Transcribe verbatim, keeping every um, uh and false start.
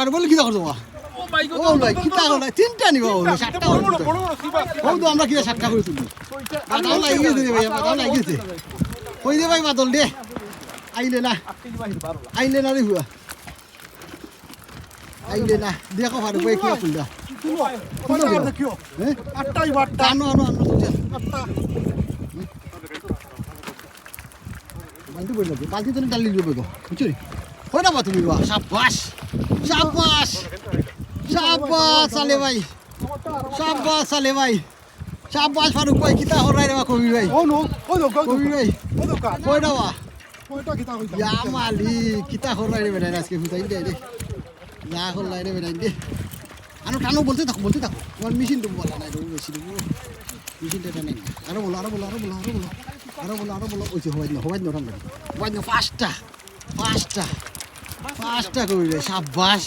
আর বলে কিতা করতো বা? ও ভাই, কিতা করো না? তিনটা নিবা, ও সাতটা করে তুলতো। ও তো আমরা কিতা সাতটা করে তুলি। বাদল লাগি গেছে রে ভাই, বাদল লাগি গেছে। কই রে ভাই বাদল দে। আইলে না। আইলে না রে হুয়া। আইলে না। দেখো ফারুক ভাই কিতা খুললা। হ্যাঁ? আনো, আনো, আনো, তুলছে। বালতি বই লাগে, বালতি তো ডালি লিও বেগো, বুঝছো নি? কই না বা তুমি বা? সাব্বাস, সাব্বাস, সাব্বাস আলে ভাই, সাব্বাস আলে ভাই, সাব্বাস ফারুক ভাই, কিতা হরাই রে বা কবি ভাই? ও নো, ও নো, কবি ভাই, ও নো, কই না বা? কইটা কিতা কইতা? ইয়া মালিক, কিতা হরাই রে বেটা আজকে ফুটাই দে রে। যা হরাই রে বেটা দে। আনো টানো বলতে থাকো, বলতে থাকো। তোমার মেশিন তো বলা নাই রে, বেশি দেবো। মেশিনটা টানে না। আরো বলো, আরো বলো, আরো বলো, আরো বলো। আরো বলো, আরো বলো। ওই যে হবাই না, হবাই না, হবাই না। পাঁচটা, পাঁচটা, পাঁচটা কবি ভাই, সাব্বাস।